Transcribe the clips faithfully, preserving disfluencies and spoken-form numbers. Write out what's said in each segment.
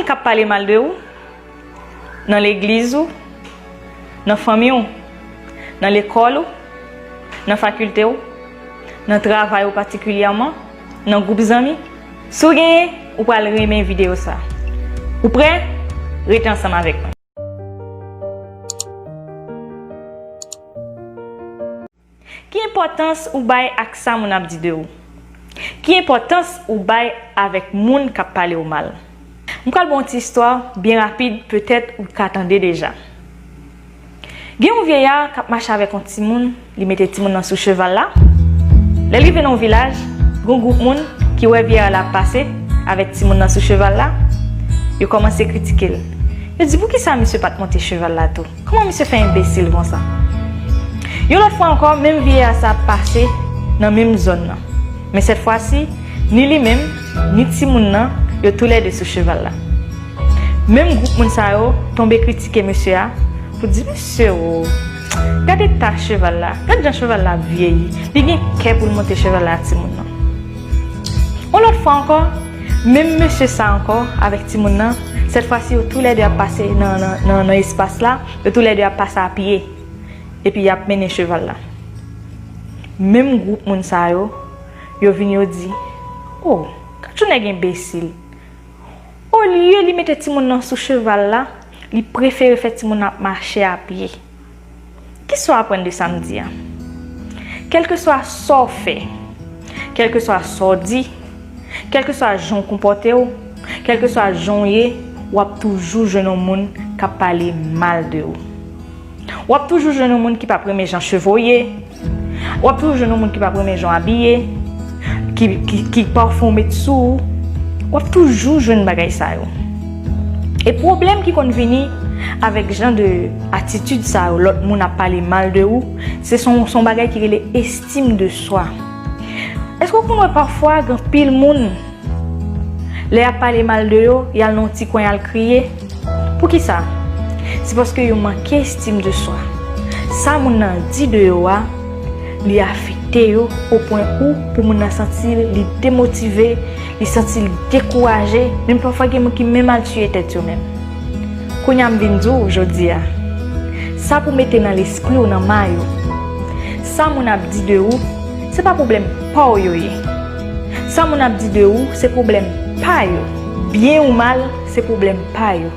Moun k ap pale mal de ou nan legliz ou, nan fanmi w, nan lekòl ou, nan fakilte w, nan travay ou patikilyèman, nan gwoup zanmi. Si w genyen, ou pral renmen videyo sa. Ou prè? Rete ansanm avèk mwen. Ki enpòtans ou bay ak sa moun ap di de ou? Ki enpòtans ou bay avèk moun k ap pale w mal? M pral ba w yon ti istwa byen rapid, petèt ou ka tande deja. Gen yon vyeyè k ap mache avèk yon timoun, li mete timoun nan sou cheval la. Lè l rive nan yon vilaj, gen yon gwoup moun ki wè vyeyè la ap pase avèk timoun nan sou cheval la, yo kòmanse kritike l. Yo di, "Poukisa misye pa t monte cheval la tou? Kòman misye fè enbesil konsa?" Yon lòt fwa ankò, menm vyeyè sa ap pase nan menm zòn nan. Men sèt fwa si, ni li menm, ni timoun nan, yo toulède sou cheval la. Menm gwoup moun sa yo tonbe kritike mesye a pou di, "Mesye o, gade eta cheval la, gade jan cheval la ap vyeyi, li gen kè pou l monte cheval la ak timoun nan." Yon lòt fwa ankò, menm mesye sa ankò avèk timoun nan, sèt fwa si yo toulède ap pase nan, nan, nan, nan espas la, yo toulède ap pase a pye, epi y ap mennen cheval la. Menm gwoup moun sa yo, yo vin yo di, "O, gad yon nèg enbesil. Olye li mete timoun nan sou cheval la, li prefere fè timoun nan ap mache a pye." Kisa w aprann de sa m di a? Kèlkeswa sa w fè, kèlkeswa sa w di, kèlkeswa jan w konpòte w, kèlkeswa jan w ye, w ap toujou jwenn yon moun k ap pale mal de ou. W ap toujou jwenn yon moun ki p ap renmen jan cheve w ye. W ap toujou jwenn yon moun ki p ap renmen jan w abiye, ki, ki, ki pafè w met sou ou. W ap toujou jwenn bagay sa yo. E pwoblèm ki konn vini avèk jan de atitid sa yo, lòt moun ap pale mal de ou, se son, son bagay ki rele estime de soi. Èske w konn wè pafwa gen anpil moun, lè y ap pale mal de yo, y al nan yon ti kwen, y al kriye? Poukisa? Se paske yo manke estime de soi. Sa moun nan di de yo a, li afekte yo o pwen ou pou moun nan santi l, li demotive, li santi l dekouraje, menm pafwa gen moun ki menm al tiye tèt yo menm. Kounye a m vin di w jodi a, sa pou mete nan lespri w, nan may ou, sa moun ap di de ou, se pa pwoblèm pa w yo ye. Sa moun ap di de ou, se pwoblèm pa yo. Byen ou mal, se pwoblèm pa yo.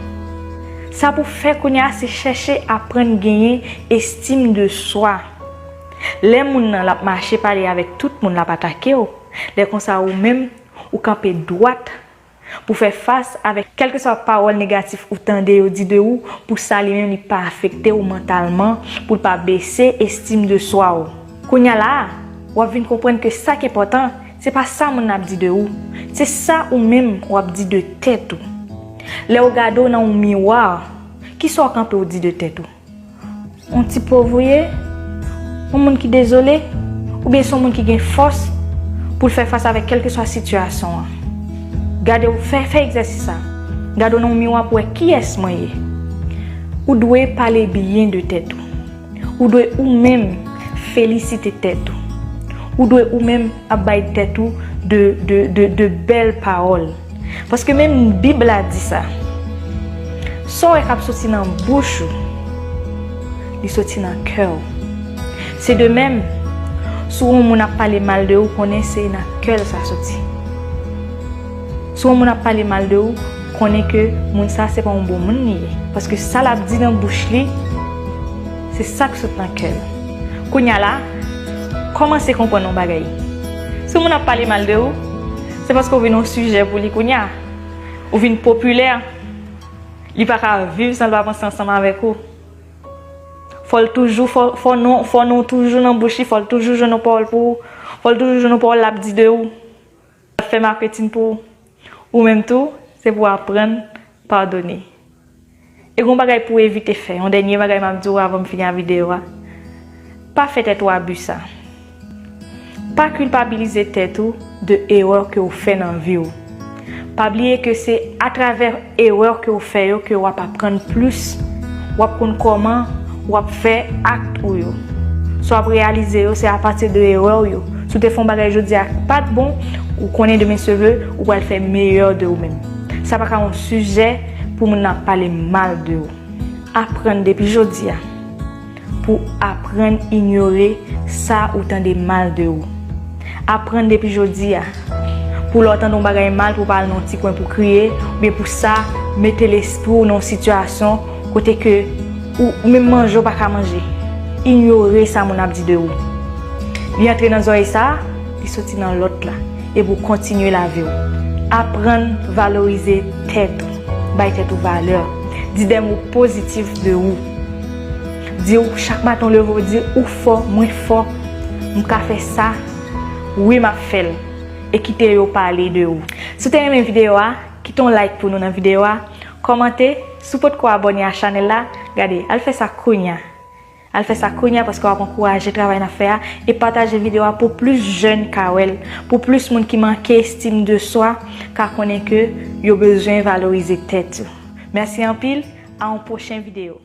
Sa pou fè kounye a, se chèche aprann genyen estime de soi. Lè moun nan l ap mache pale avèk tout moun, l ap atake w, lè konsa ou menm, ou kanpe dwat pou fè fas avèk kèlkeswa pawòl negatif ou tande yo di de ou, pou sa li menm li pa afekte w mantalman, pou l pa bese estime de soi w. Kounye a la a, w ap vin konprann ke sa k enpòtan, se pa sa moun nan ap di de ou, se sa ou menm w ap di de tèt ou. Lè w gade w nan yon miwa, kisa w kanpe w di de tèt ou? Yon ti pòv ou ye? Yon moun ki dezole? Oubyen se yon moun ki gen fòs pou l fè fas avèk kèlkeswa sitiyasyon an? Gade w, fè, fè egzèsis sa. Gade w nan yon miwa pou wè kiyès mwen ye. Ou dwe pale byen de tèt ou. Ou dwe ou menm felisite tèt ou. Ou dwe ou menm ap bay tèt ou de, de, de, de bèl pawòl. Paske menm Bib la di sa. Sa w wè k ap soti nan bouch ou, li soti nan kè w. Se de menm, si w wè yon moun ap pale mal de ou, konnen se nan kè l sa soti. Si w wè yon moun ap pale mal de ou, konnen ke moun sa se pa yon bon moun li ye. Paske sa l ap di nan bouch li, se sa k sot nan kè l. Kounye a la, kòmanse konprann yon bagay. Si yon moun ap pale mal de ou, se paske w vin yon sijè pou li kounye a. Ou vin popilè. Li pa ka viv san l pa panse ansanm avèk ou. Fò l toujou, fò, fò non, fò non toujou nan bouch li, fò l toujou jwenn yon pawòl pou ou, fò l toujou jwenn yon pawòl l ap di de ou. L ap fè maketin pou ou. Ou menm tou, se pou w aprann padone. E gon bagay pou w evite fè. Yon dènye bagay m ap di w avan m fini ak videyo a. Pa fè tèt ou abi sa. Pa kilpabilize tèt ou de erè ke w fè nan vi w. Pa bliye ke se atravè erè ke w fè yo ke w ap aprann plis, w ap konn kòman w ap fè ak ou yo. Sa w ap reyalize yo, se apati de erè w yo. Si w te fè yon bagay jodi a ki pa t bon, ou konnen demen si Dye vle, ou pral fè meyè de ou menm. Sa pa ka yon sijè pou moun nan ap pale mal de ou. Aprann depi jodi a pou aprann inyore sa ou tande mal de ou. Aprann depi jodi a pou lè w tande yon bagay mal pou w pa al nan yon ti kwen pou kriye, oubyen pou sa mete lespri w nan yon sitiyasyon kote ke ou, ou menm manje w pa ka manje. Inyore sa moun ap di de ou. Li antre nan zòrèy sa, li soti nan lòt la. Epi w kontinye lavi w. Aprann valorize tèt ou. Bay tèt ou valè. Di de mo pozitif de ou. Di w chak maten w leve w di ou fò, mwen fò, m ka fè sa. Wi, m ap fè l. E kite yo pale de ou. Si w te renmen videyo a, kite yon like pou nou nan videyo a. Kòmante. Si w potko abòne a chanèl la, gade, al fè sa kounye a. Al fè sa kounye a paske w ap ankouraje travay n ap fè a e pataje videyo a pou plis jèn ka wè l, pou plis moun ki manke estim de swa ka konnen ke yo bezwen valorize tèt yo. Mèsi anpil, a yon pwochen videyo.